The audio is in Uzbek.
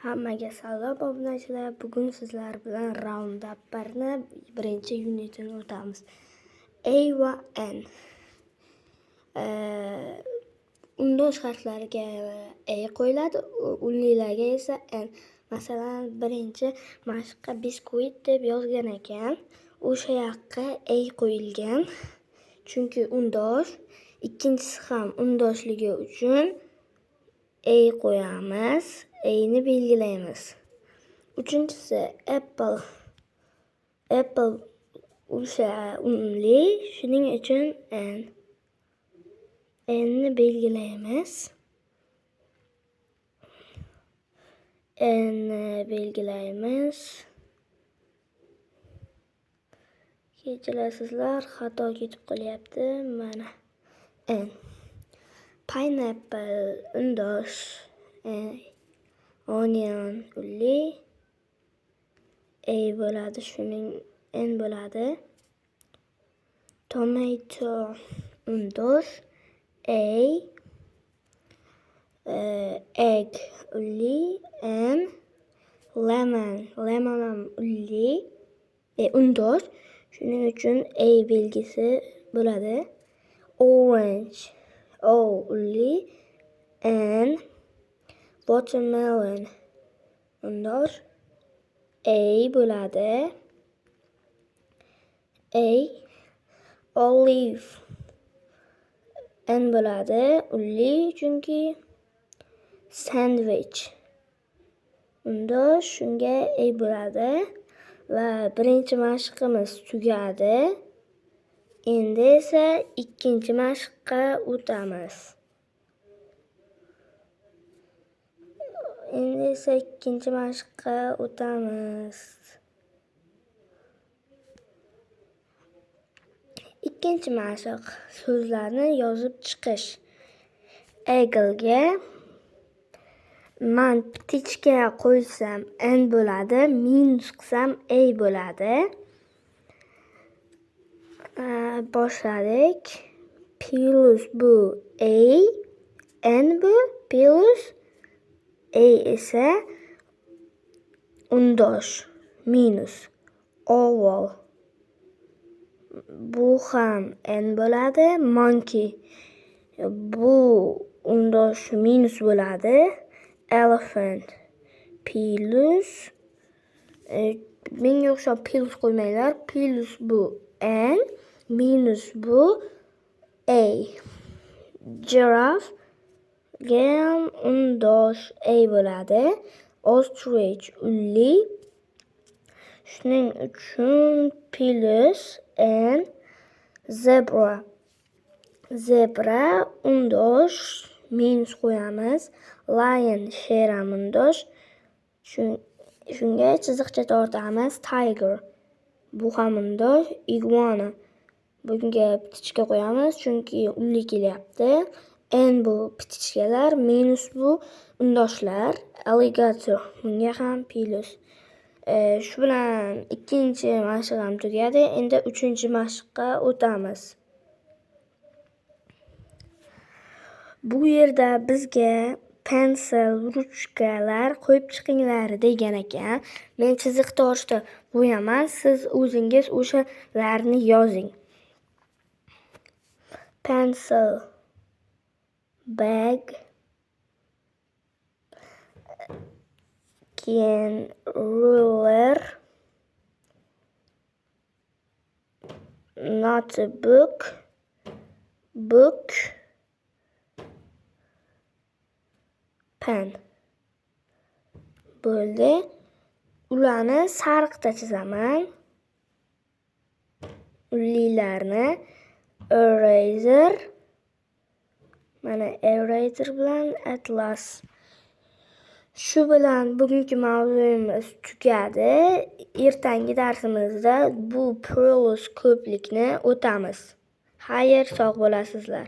Hammaga salom, obunachilar. Bugun sizlar bilan Roundup 1ni birinchi unitini o'tamiz. A va N. Undosh harflariga A qo'yiladi, unlilarga esa N. Masalan, birinchi mashqqa biskuit deb yozgan ekan. O'sha yoqqa A qo'yilgan. Chunki undosh. Ikkinchisi ham undoshligi uchun A qo'yamiz. A'ni belgilaymiz. Uchinchisi apple. Apple o'sha unli, shuning uchun N. N'ni belgilaymiz. N'ni belgilaymiz. Kechirasizlar, xato ketib qolyapti. Mana N. Pineapple undosh. Onion unli. A bo'ladi, shuning N bo'ladi. Tomato undosh. A. Egg unli. N. Lemon. Lemon ham unli. Undosh. Shuning uchun A belgisi bo'ladi. Orange. O unli. N. Watermelon undosh. A bo'ladi. A. Olive N bo'ladi. Unli chunki. Sandwich undosh, shunga A bo'ladi. Va birinchi mashqimiz tugadi. Endi esa ikkinchi mashqqa o'tamiz. Endi esa ikkinchi mashqqa o'tamiz. Ikkinchi mashq so'zlarni yozib chiqish. Eagle'ga man птичка qo'ysam N bo'ladi, minus qilsam A bo'ladi. Boshladik. Plus bu A, N bu plus A esa undosh, minus. Oval. Bu ham N bo'ladi. Monkey. Bu undosh minus bo'ladi. Elephant plus. Menga o'xshab plus qo'ymanglar. Plus bu N, minus bu A. Giraffe ga ham undosh A bo'ladi. Ostrich unli. Shuning uchun plus N. Zebra. Zebra undosh, minus qo'yamiz. Lion sher ham undosh. Shunga chiziqcha tortamiz. Tiger bu ham undosh. Iguana bunga птичка qo'yamiz chunki unli kelyapti. N bu птичкаlar, minus bu undoshlar. Alligator bunga ham plus. Shu bilan ikkinchi mashq ham tugadi. Endi uchinchi mashqqa o'tamiz. Bu yerda bizga pencil, ruchkalar qo'yib chiqinglar degan ekan. Men chiziq tortib qo'yaman, siz o'zingiz o'shalarni yozing. Pencil, bag, keyin ruler, notebook, book, pen bo'ldi. Ularni sariqda chizaman. Unlilarni eraser, mana eraser bilan atlas. Shu bilan bugungi mavzuyimiz tugadi. Ertangi darsimizda bu plus ko'plikni o'tamiz. Xayr, sog' bo'lasizlar.